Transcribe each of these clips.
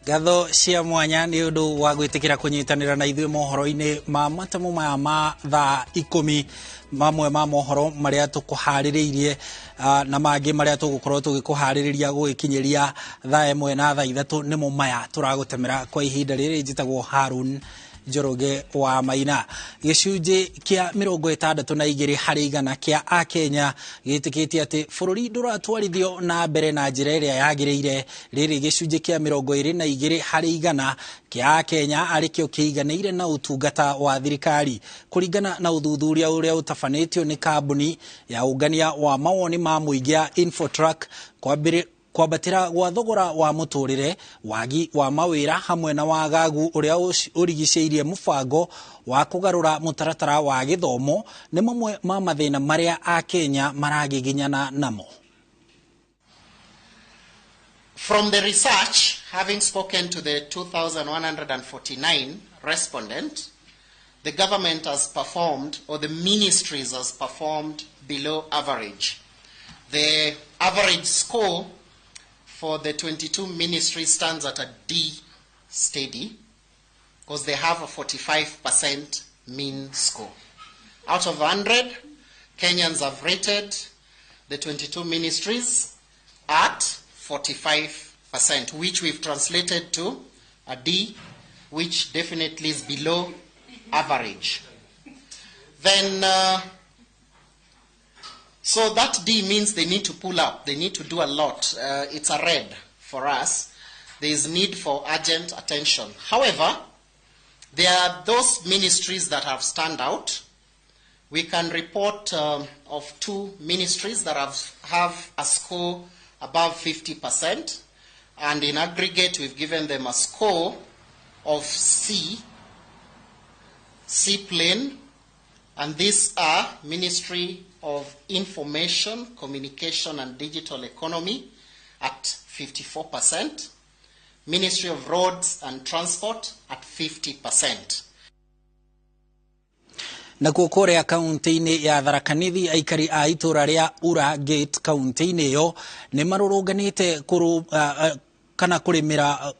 Ngatho cia mwanya nĩ ũndũ wa gwĩtĩkĩra kũnyitanĩra na ithuĩ mohoro-inĩ ma matemo maya ma thaa 10, mamwe ma mohoro marĩa tũkũharĩrĩirie na mangĩ marĩa tũgũkorwo tũgĩkũharĩrĩria gũgĩkinyĩria thaa 1 na thaa 3 nĩmo maya tũragũtemera kwa ihinda rĩrĩ. Njĩtagwo Harun Njoroge wa Maina. Gĩcunjĩ kĩa 62 harĩ igana kĩa Akenya gĩtĩkĩtie atĩ bũrũri ndũratwarithio na mbere na njĩra ĩrĩa yagĩrĩire. Rĩrĩ gĩcunjĩ kĩa 22 harĩ igana kĩa Akenya arĩkĩo kĩiganĩire na ũtungata wa thirikari, kũringana na ũthuthuria ũrĩa ũtabanĩtio nĩ kambuni ya ũngania wa mawoni ma mũingĩ ya Infotrack. Kwambatĩra gwa thogora wa mũtũrĩre, wagi wa mawĩra hamwe na wagagu ũrĩa ũrigicĩirie mũbango wa kũgarũra mũtaratara wa gĩthomo nĩ mamwe ma mathĩna marĩa Akenya maragiginyana namo. From the research, having spoken to the 2,149 respondents, the government has performed, or the ministries has performed, below average. The average score for the 22 ministries stands at a D steady, because they have a 45% mean score. Out of 100, Kenyans have rated the 22 ministries at 45%, which we've translated to a D, which definitely is below average. Then, so that D means they need to pull up, they need to do a lot. It's a red for us. There is need for urgent attention. However, there are those ministries that have stand out. We can report of 2 ministries that have a score above 50%, and in aggregate we've given them a score of C, C plane, and these are Ministry of Information, Communication and Digital Economy at 54%, Ministry of Roads and Transport at 50%. Nakuo kũrĩa kaunti-inĩ ya Tharaka Nithi, aikari a itũra rĩa Ura Gate kaunti-inĩ ĩyo nĩ marũrũnganĩte kana kũrĩmĩra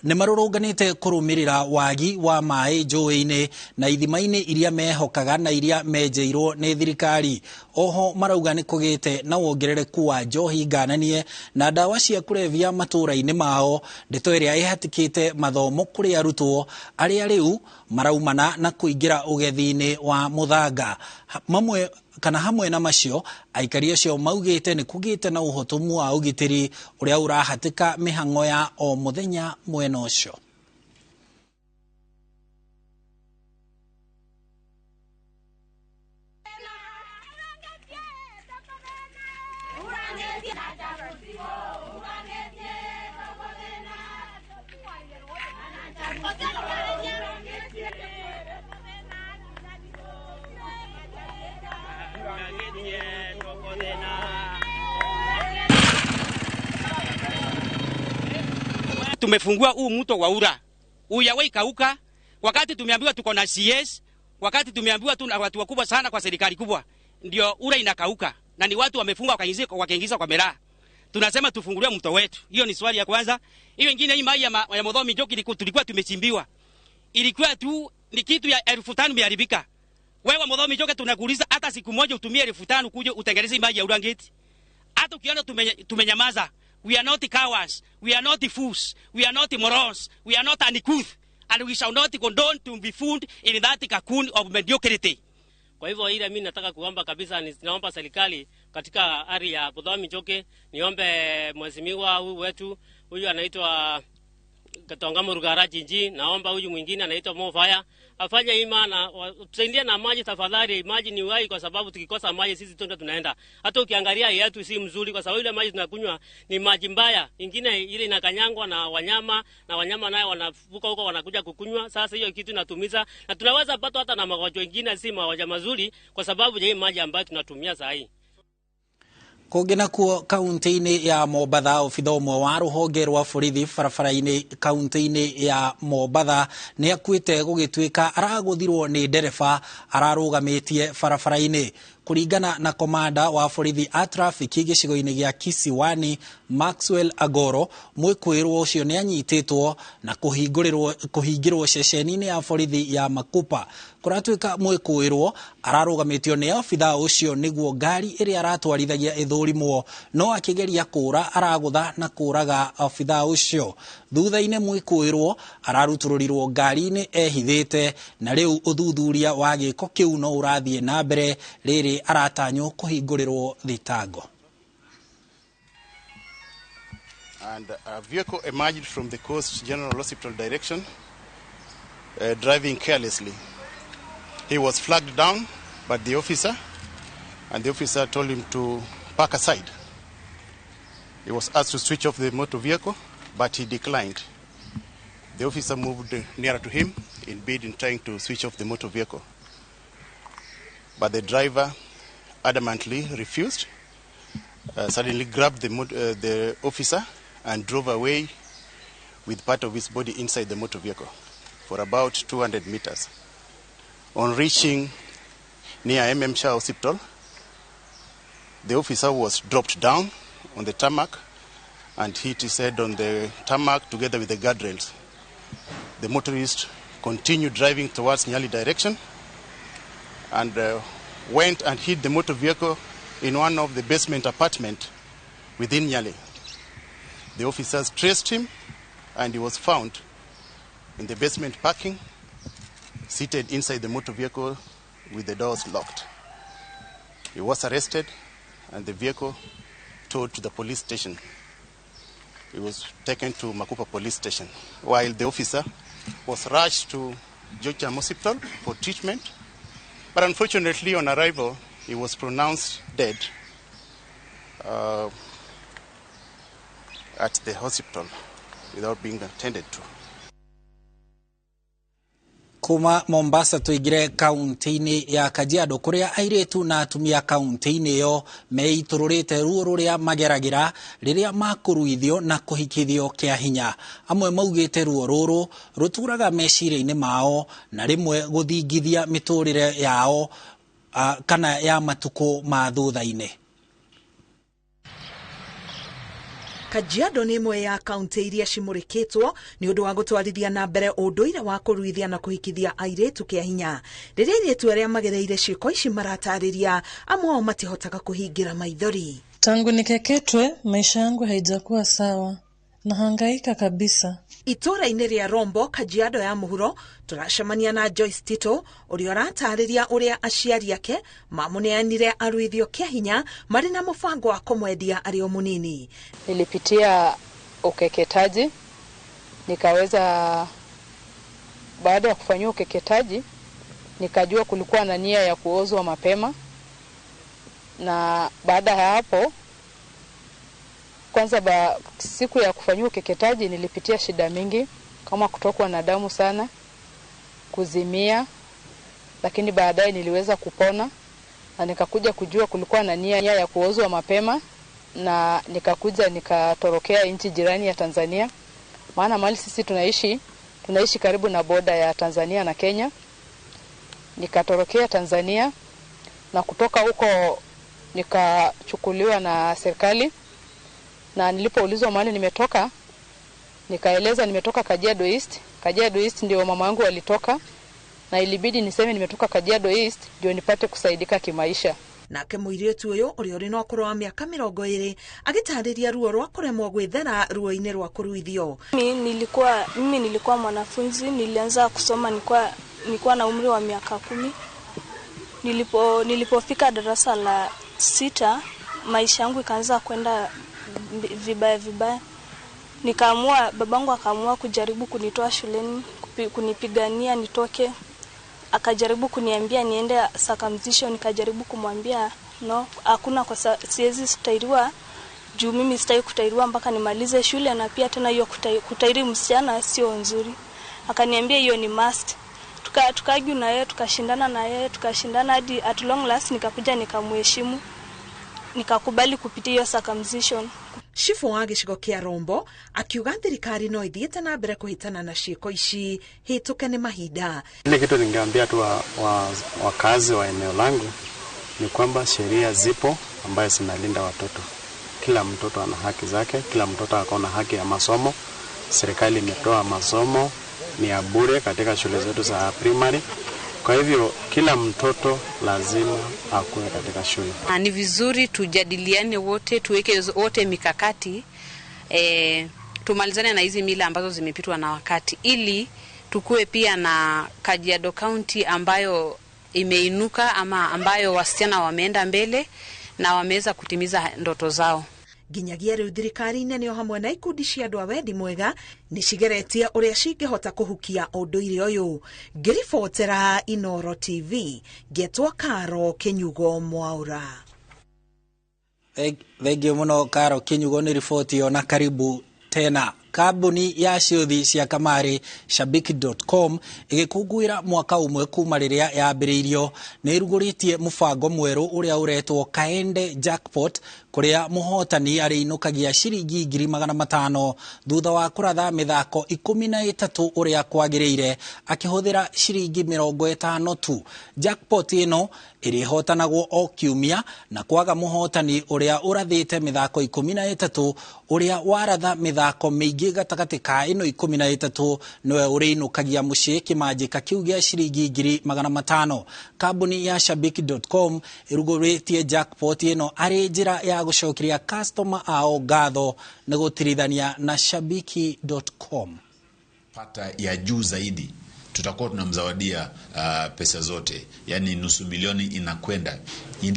nĩ marũrũnganĩte kũrũmĩrĩra wagi wa maĩ njũĩ-inĩ na ithima-inĩ iria mehokaga na iria menjeirwo nĩ thirikari. Oho marauga nĩ kũgĩte na wongerereku wa njohi ngananie na ndawa cia kũrebia matũũra-inĩ mao, ndeto ĩrĩa ĩhatĩkĩte mathomo kũrĩ arutwo arĩa rĩu maraumana na kũingĩra ũgethi-inĩ wa mũthanga. Mamwe kana hamwe na macio, aikari acio maugĩte nĩ kũgĩte na ũhotomu wa ũgitĩri ũrĩa ũrahatĩka mĩhang'o ya o mũthenya mwena ũcio. Tumefungua huu mto wa Ura. Uyawe ikauka wakati tumeambiwa tuko na CS, wakati tumeambiwa tuna watu wakubwa sana kwa serikali kubwa. Ndio Ura inakauka na ni watu wamefunga wakaingiza kwa mera. Tunasema tufungulie mto wetu. Hiyo ni swali ya kwanza. Hiyo nyingine, hii mai ya Muthomi Njoki tulikuwa tumechimbiwa. Ilikuwa tu ni kitu ya 5,000 imeharibika. Wewe Muthomi Njoki tunakuuliza hata siku moja utumie 5,000 kuja utengeneze maji ya Ura Gate. Hata ukiona tumenyamaza. We are not cowards, we are not fools, we are not morons, we are not uncouth, and we shall not condone to be fooled in that cocoon of mediocrity. Kwa hivyo ile mimi nataka kuomba kabisa, naomba serikali katika area ya Muthomi Njoki, niombe mheshimiwa huyu wetu, huyu anaitwa Katonga Murugara Jinji, naomba huyu mwingine anaitwa Mofaya afanye ima na tusaidie na maji tafadhali. Maji ni uhai, kwa sababu tukikosa maji sisi tunde tunaenda. Hata ukiangalia yetu si mzuri, kwa sababu ile maji tunakunywa ni maji mbaya. Ingine ile inakanyangwa na wanyama, na wanyama nayo wanavuka huko wanakuja kukunywa. Sasa hiyo kitu inatumiza na tunaweza pata hata na magonjwa mengine si magonjwa mazuri, kwa sababu ya maji ambayo tunatumia saa hii. Kũngĩ nakuo kaunti-inĩ ya Mombatha, obitha ũmwe wa rũhonge rwa borithi barabara-inĩ kaunti-inĩ ya Mombatha nĩ akuĩte gũgĩtuĩka aragũthirwo nĩ ndereba ararũgamĩtie barabara-inĩ. Kũringana na komanda wa borithi a trafiki gĩcigo-inĩ gĩa Kisiwani Maxwell Agoro, mwĩkũĩrwo ũcio nĩ anyitĩtwo na kũhingĩrwo ceceni-inĩ ya borithi ya Makupa. Kũratuĩka mwĩkũĩrwo ararũgamĩtio nĩ abithaa ũcio nĩguo ngari ĩrĩa aratwarithagia ĩthũrimwo, no akĩgeria kũra aragũtha na kũraga abithaa ũcio. Thutha-inĩ mwĩkũĩrwo ararutũrũrirwo ngari-inĩ ehithĩte, na rĩu ũthuthuria wa gĩko kĩu no ũrathiĩ na mbere rĩrĩ aratanywo kũhingũrĩrwo thitango. And a vehicle emerged from the Coast General Hospital direction, driving carelessly. He was flagged down by the officer, and the officer told him to park aside. He was asked to switch off the motor vehicle, but he declined. The officer moved nearer to him in bid in trying to switch off the motor vehicle. But the driver adamantly refused, suddenly grabbed the officer and drove away with part of his body inside the motor vehicle for about 200 meters. On reaching near MM Shah Hospital, the officer was dropped down on the tarmac and hit his head on the tarmac together with the guardrails. The motorist continued driving towards Nyali direction and went and hit the motor vehicle in one of the basement apartment within Nyali. The officers traced him and he was found in the basement parking, seated inside the motor vehicle with the doors locked. He was arrested and the vehicle towed to the police station. He was taken to Makupa police station, while the officer was rushed to Georgetown Hospital for treatment. But unfortunately, on arrival, he was pronounced dead at the hospital without being attended to. Kuma Mombasa tuingire kaunti-inĩ ya Kajiado kuria airĩtu na atumia kaunti-inĩ ĩyo meitũrũrĩte ruo rũrĩa mageragĩra rĩrĩa makũruithio na kũhikithio kĩa hinya. Amwe maugĩte ruo rũrũ rũturaga meciria-inĩ mao na rĩmwe gũthingithia mĩtũrĩre yao kana ya matukũ ma thutha-inĩ. Kajiado nĩ ĩmwe ya kaunti iria cimũrĩkĩtwo nĩ ũndũ wa gũtwarithia na mbere ũndũire wa kũruithia na kũhikithia airĩtu kĩa hinya. Rĩrĩa airĩtu arĩa magereire ciĩko ici maratarĩria, amwe ao matihotaga kũhingĩra maithori. Tangu nikeketwe, maisha yangu haijakuwa sawa. Nahangaika kabisa. Itũra-inĩ rĩa Rombo, Kajiado ya mũhuro, tũracemania na Joyce Tito ũrĩa ũratarĩria ũrĩa aciari ake mamũneanire aruithio kĩa hinya marĩ na mũbango wa kũmwendia arĩ o mũnini. Nilipitia ukeketaji, nikaweza, baada ya kufanyiwa ukeketaji nikajua kulikuwa na nia ya kuozwa mapema, na baada ya hapo kwanza siku ya kufanyiwa ukeketaji nilipitia shida mingi kama kutokwa na damu sana, kuzimia, lakini baadaye niliweza kupona na nikakuja kujua kulikuwa na nia ya kuozwa mapema, na nikakuja nikatorokea nchi jirani ya Tanzania, maana mahali sisi tunaishi karibu na boda ya Tanzania na Kenya. Nikatorokea Tanzania na kutoka huko nikachukuliwa na serikali, na nilipoulizwa mahali nimetoka nikaeleza nimetoka Kajiado East. Kajiado East ndio mama yangu walitoka, na ilibidi niseme nimetoka Kajiado East ndio nipate kusaidika kimaisha. Nake mũirĩtu ũyũ ũrĩa ũrĩ na ũkũrũ wa mĩaka 20 agĩtarĩria ruo rwa kũremwo gwĩthera ruo-inĩ rwa kũruithio. Mimi nilikuwa mwanafunzi, nilianza kusoma nilikuwa na umri wa miaka 10. Nilipofika darasa la 6, maisha yangu ikaanza kwenda vibaya vibaya. Nikaamua, babangu akaamua kujaribu kunitoa shuleni, kunipigania nitoke. Akajaribu kuniambia niende circumcision, nikajaribu kumwambia no, hakuna, kwa siwezi kutairiwa juu mimi sitaki kutairiwa mpaka nimalize shule, na pia tena hiyo kutairi msichana sio nzuri. Akaniambia hiyo ni must. Tukaargue na yeye, tukashindana na yeye, tukashindana hadi at long last nikakuja nikamheshimu, nikakubali kupitia hiyo circumcision. Chifu wa gĩcigo kĩa Rombo akiuga thirikari no ithiĩte na mbere kũhĩtana na ciĩko ici hĩtũke nĩ mahinda. Ile kitu ningeambia tu wakazi wa eneo langu Ni kwamba sheria zipo ambayo zinalinda watoto. Kila mtoto ana haki zake, kila mtoto ako na haki ya masomo. Serikali imetoa masomo ni ya bure katika shule zetu za primary. Kwa hivyo kila mtoto lazima akuwe katika shule. Ni vizuri tujadiliane wote, tuweke wote mikakati, tumalizane na hizi mila ambazo zimepitwa na wakati, ili tukue pia na Kajiado County ambayo imeinuka ama ambayo wasichana wameenda mbele na wameweza kutimiza ndoto zao. Nginyagia riu thirikari nene o hamwe na ikundi cia andu a wendi mwega ni cigeretie uria cingihota kuhukia unduire uyu. Ngiribotera Inooro TV ngetwo Karo Kinyugo Mwaura. Thengiũ mũno Karo Kinyugo nĩ riboti ĩyo na karibu tena. Kambuni ya ciũthi cia kamarĩ Shabiki.com ĩgĩkũngũĩra mwaka ũmwe kuma rĩrĩa yambĩrĩirio nĩ ĩrugũrĩtie mũbango mwerũ ũrĩa ũretwo Kaende Jackpot, kũrĩa mũhotani arĩinũkagia ciringi 500,000 thutha wa kũratha mĩthako 13 ũrĩa kwagĩrĩire akĩhũthĩra ciringi 50 tu. Jackpot ĩno ĩrĩhotanagwo o kiumia na kwaga mũhotani ũrĩa ũrathĩte mĩthako 13 ũrĩa waratha mĩthako mĩingĩ gatagatĩ ka ĩno 13 nĩwe ũrĩinũkagia mũciĩ kĩmanjĩka kĩu gĩa ciringi 500,000. Kambuni ya Shabiki.com ĩrugũrĩtie jackpot ĩno arĩ njĩra ya gũcokeria customer ao ngatho nĩ gũtirithania na Shabiki.com. Pata ya juu zaidi tutakuwa tunamzawadia pesa zote, yani 500,000 inakwenda,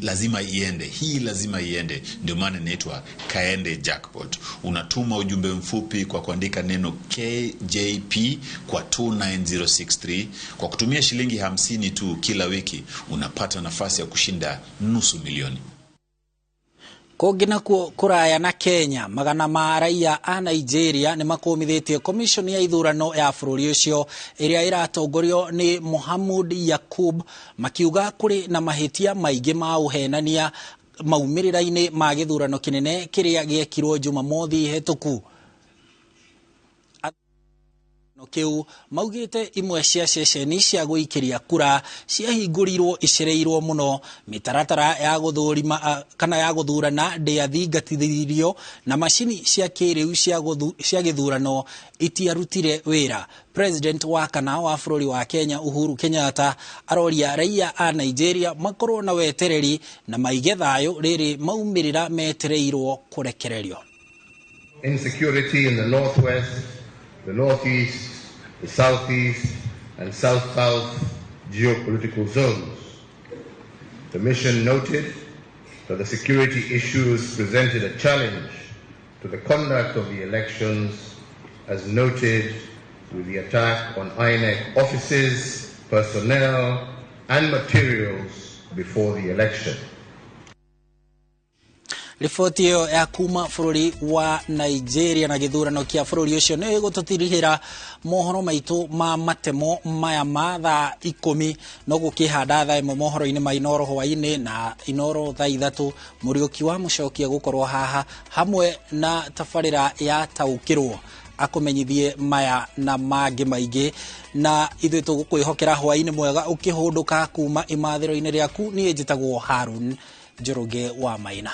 lazima iende, hii lazima iende, ndio maana inaitwa Kaende Jackpot. Unatuma ujumbe mfupi kwa kuandika neno KJP kwa 29063 kwa kutumia shilingi 50 tu kila wiki, unapata nafasi ya kushinda 500,000. Kũngĩ nakuo kũraya na Kenya, magana ma raia a Nigeria nĩ makũmithĩtie komishoni ya ithurano ya bũrũri ũcio ĩrĩa ĩratongorio nĩ Mohamud Yakub, makiuga kũrĩ na mahĩtia maingĩ ma ũhenania maumĩrĩra-inĩ ma gĩthurano kĩnene kĩrĩa gĩekirwo Jumamothi hetũku. Kĩu maugĩte imwe cia ceceni cia gũikĩria kura ciahingũrirwo icereirwo mũno, mĩtaratara ya gũthũrima kana ya gũthurana ndĩathingatithirio na macini cia kĩrĩu cia gĩthurano itiarutire wĩra. President wa kana wa bũrũri wa Kenya Uhuru Kenyatta aroria raia a Nigeria makorwo na wetereri na maige thayũ rĩrĩ maumĩrĩra metereirwo kũrekererio. Insecurity in the northwest, the northeast, the southeast, and south-south geopolitical zones. The mission noted that the security issues presented a challenge to the conduct of the elections, as noted with the attack on INEC offices, personnel, and materials before the election. Riboti ĩyo ya kuma bũrũri wa Nigeria na gĩthurano kĩa bũrũri ũcio nĩ ĩgũtũtirihĩra mohoro maitũ ma matemo maya ma thaa 10, no gũkĩhanda thaa 1 mohoro-inĩ ma Inooro hwaĩ-inĩ na Inooro thaa 3. Mũriũki wa Mũcokia gũkorwo haha hamwe na tabarĩra ya Taũkĩrwo akũmenyithie maya na mangĩ maingĩ, na ithuĩ tũgũkwĩhokera hwaĩ-inĩ mwega ũkĩhũndũka kuma imathĩro-inĩ rĩaku. Niĩ njĩtagwo Harun Njoroge wa Maina.